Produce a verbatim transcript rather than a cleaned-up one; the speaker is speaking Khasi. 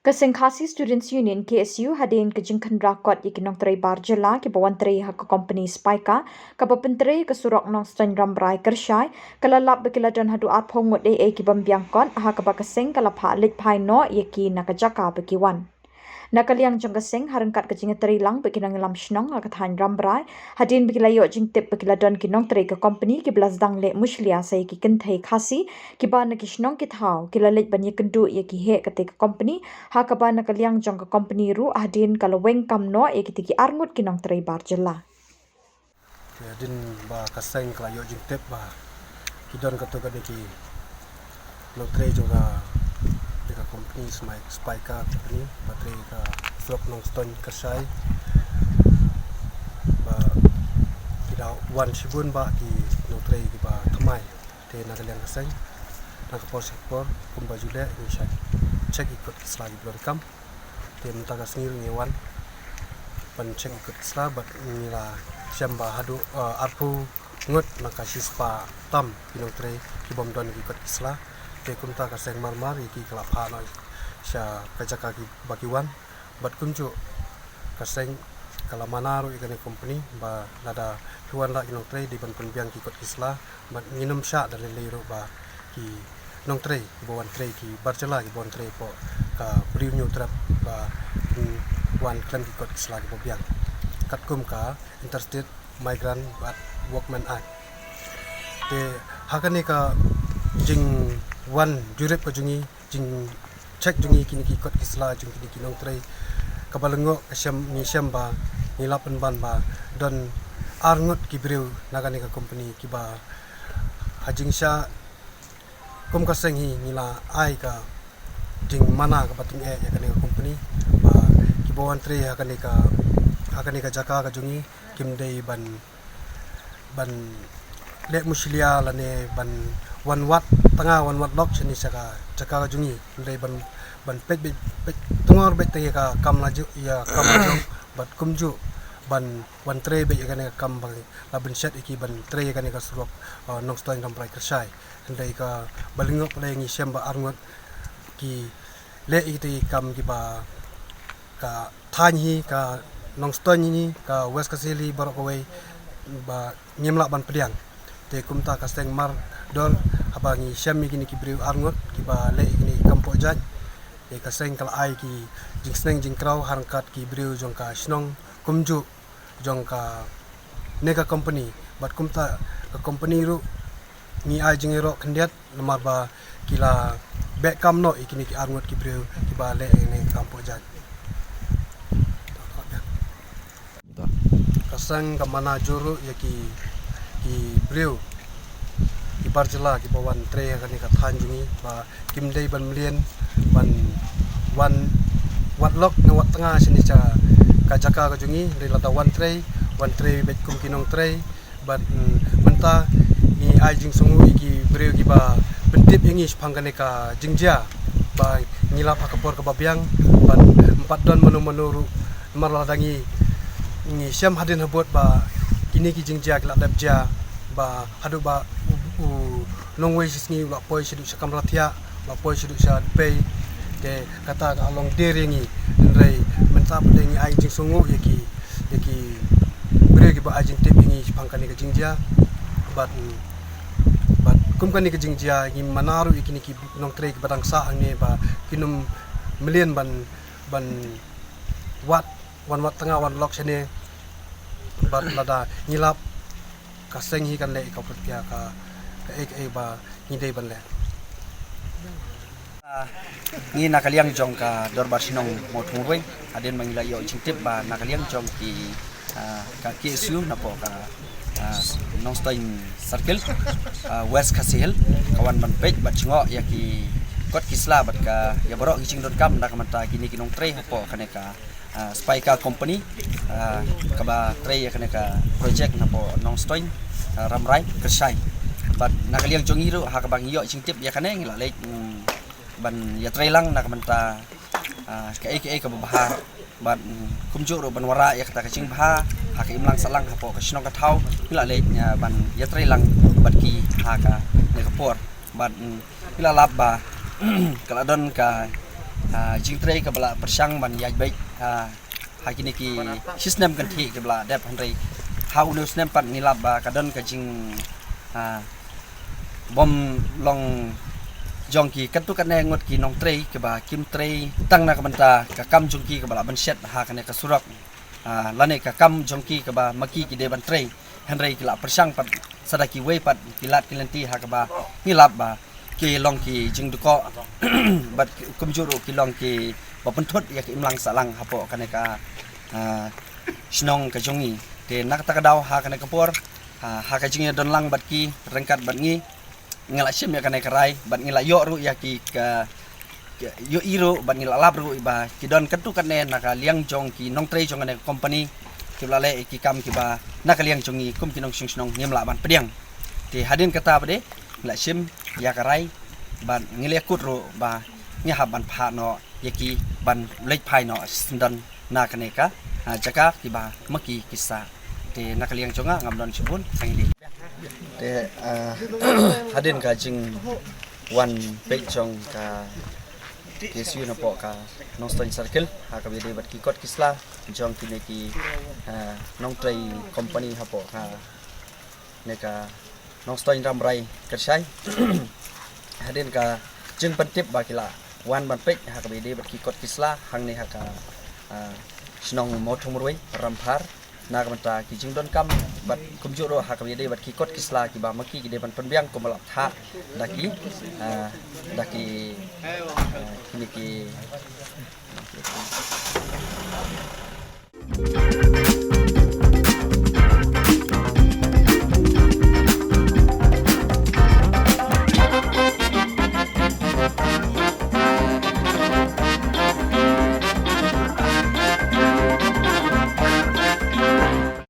Ka Seng Khasi Students Union, K S U, hadien ka jingkhynra kot ïa ki nongtrei bar jylla kiba wan trei ha ka kompani Spika kaba pyntrei ka surok Nongstoiñ Rambrai Kyrshai, ka la lap ba ki la don haduh arphew ngut ei ei ki bym biang kot, ha kaba ka seng ka la phah leit phai noh ïa ki na ka jaka ba ki wan. Na ka liang jong ka seng, ha ryngkat ka jingïatreilang bad ki nongïalam shnong ha ka thaiñ Rambrai, hadien ba ki la ïoh jingtip ba ki la don ki nongtrei ka kompani kiba la sdang leh mushlia sa ïa ki kynthei Khasi kiba na ki shnong ki thaw, ki la leit ban ïakynduh ïa ki heh katei ka kompani, ha kaba na ka liang jong ka kompani ruh hadien ka la weng kam noh ïa kitei ki arngut ki nongtrei bar jylla. Hadien ba ka seng ka la ïoh jingtip ba ki don katto katne ki nongtrei jong ka, jong ka kompani Smai-, Spika kompani ba trei ka surok Nongstoiñ Kyrshai, ba ki da wan shibun ba ki nongtrei kiba thymmai. Te na ka liang ka seng, na ka por sha ka por, kumba ju leh, ngi shah check ïa ki kot ki sla kiba donkam. Te mynta ka sngi ruh ngi wan ban check ïa ki kot ki sla, bad ngi la shem ba haduh, eh, arphew ngut na ka shispah tam ki nongtrei ki bym don ki kot ki sla. Te kumta ka seng mar mar ïa ki ka la phah noh sha ka jaka kiba ki wan. Bad kumjuh ka seng ka la mana ruh ïa kane ka kompani ba lada phi wan lah ki nongtrei, dei ban pynbiang ki kot ki sla. Bad ngin ym shah da lei lei ruh ba ki nongtrei kiba wan trei, ki bar jylla kiba wan trei hapoh ka Bri u Hynñiewtrep ba kin wan khlem ki kot ki sla kiba biang, katkum ka Interstate Migrant bad Workmen Act. Te ha kane ka jingwan jurip ka jong ngi, jingcheck jong ngi kine ki kot ki sla jong kine ki nongtrei, kaba lyngngoh ka shem, ngi shem ba ngi la pynban ba don arngut ki briew na kane ka kompani kiba ha jingshah kum ka seng hi ngi la ai ka jingmana kaba tyngeh ïa kane ka kompani ba kiba wan trei ha kane ka, ha kane ka jaka ka jong ngi kim dei ban, ban leh mushlia lane ban wan wad tnga, wan wad lok shane sha ka jaka ka jong ngi. Hynrei ban, ban peit beit, peit tngor beit tang ïa ka kam la jong, ïa ka kam la jong, bad kumjuh ban wan trei beit ïa kane ka kam ba la bynshet ïa ki ban trei ïa kane ka surok, uh, Nongstoiñ Rambrai Kyrshai. Hynrei kaba lyngngoh pynlong ngi shem ba arngut ki leh ïa kitei ki kam kiba ka thaiñ hi, ka Nongstoiñ hi, ka West Khasi Hills hi baroh kawei ba ngim lah ban pdiang. Te kumta ka seng mar dor haba ngi shem ïa kine ki briew arngut kiba leh ïa kine ki kam pohjait. Te ka seng ka la ai ki jingsneng jingkraw ha ryngkat ki briew jong ka shnong kumjuh jong kane ka kompani. Bad kumta ka kompani ruh ngi ai jingïaroh khyndiat namar ba ki la beh kam noh ïa kine ki arngut ki briew kiba leh ïa kane ka kam pohjait. Ka seng ka mana jur ruh ïa ki, ki briew, ki bar jylla kiba wan trei ha kane ka thaiñ jong ngi ba kim dei ban mlien ban wan wad lok ne wad tnga shane sha ka jaka ka jong ngi. Hynrei lada wan trei, wan trei beit kum ki nongtrei. Bad, mm, mynta ngi ai jingsngewnguh ïa ki briew kiba pyntip ïa ngi shaphang kane ka jingjia ba ngi lap ha ka por kaba biang. Bad ym pat don mano mano ruh, namar lada ngi, ngi shem hadien habud ba kine ki jingjia ki la dep jia ba haduh ba u, u nongwei shisngi u la poi shaduh sha kamra thiah, u la poi shaduh sha dpei. Te kata ka long der ïa ngi. Hynrei mynta pat ngi ai jingsngewnguh ïa ki, ïa ki briew kiba ai jingtip ïa ngi shaphang kane ka jingjia. Bad, bad kum kane ka jingjia ngi mana ruh ïa kine ki nongtrei kiba dang sah hangne ba kin ym mlien ban, ban wad, wan wad tnga wan lok shane. Bad lada ngi lap, ka seng hi kan leh ïa ka, ïa ka, kaei kaei ba ngi dei ban leh. Ah, ngi na ka liang jong ka Dorbar Shnong Mawthungruei, hadien ba ngi la ïoh jingtip ba na ka liang jong ki, ah, ka K S U napoh ka, ah, Nongstoiñ Circle, ah, West Khasi Hills, ka wan ban peit bad jngoh ïa ki kot ki sla bad ka, ïa baroh ki jingdonkam na ka bynta kine ki nongtrei hapoh kane ka ah, Spika Company, ah, kaba trei ïa kane ka project napoh Nongstoiñ, ah, Rambrai, Kyrshai. Bad na ka liang jong ngi ruh, ha kaba ngi ïoh jingtip ïa kane, ngi la leit, mm, ban ïatreilang na ka bynta, ah, kaei kaei kaba bha. Bad, mm, kumjuh ruh ban wanrah ïa kata ka jingbha ha ka imlang sahlang hapoh ka shnong ka thaw, ngi la leit, ah, ban ïatreilang bad ki ha kane ka por. Bad, mm, ngi la lap ba ka la don ka Ah, jingtrei kaba la pyrshang ban ïaid beit, ah, ha kine ki shisnem kynthih kiba la dep, hynrei ha une u snem pat ngi lap ba ka don ka jing, ah, bym long jong ki katto katne ngut ki nongtrei kiba kim trei tang na ka bynta ka kam jong ki kaba la ban shet ha kane ka surok, ah, lane ka kam jong ki kaba ma ki ki dei ban trei, hynrei ki la pyrshang pat sa da kiwei pat ki lad ki lynti ha kaba ngi lap ba ki long ki jingdukok bad kumjuh ruh ki long kiba pynthut ïa ka imlang sahlang hapoh kane ka, ah, shnong ka jong ngi. Te na kata ka daw ha kane ka por, ah, ha ka jingïadon lang bad ki ryngkat bad ngi, ngi la shim ïa kane ka rai bad ngi la ïoh ruh ïa ki ka, ka ïohi ruh bad ngi la lap ruh ba ki don katto katne na ka liang jong ki nongtrei jong kane ka company kiba la leh ïa ki kam kiba na ka liang jong ngi kum ki nongshong shnong ngim lah ban pdiang. Te hadien kata pat de ngi la shim ïa ka rai bad ngi la kut ruh ba ngi hap ban phah noh ïa ki ban leit phai noh syndon na kane ka, ah, jaka kiba ma ki ki sah. Te na ka liang jong nga ngam don shibun, tang ïa te, ah, hadien ka jingwan peit jong ka K S U napoh ka Nongstoiñ Circle ha kaba ïadei bad ki kot ki sla jong kine ki, ah, nongtrei company hapoh kane ka Nongstoiñ Rambrai Kyrshai. Hadien ka jingpyntip ba ki la wan ban peit ha kaba ïadei bad ki kot ki sla hangne ha ka, ah, shnong Mawthungmrwei Rampar na ka bynta ki jingdonkam bad kumjuh ruh ha kaba ïadei bad ki kot ki sla kiba ma ki ki dei ban pynbiang kumba la phah da ki, ah, da ki, ah, kine ki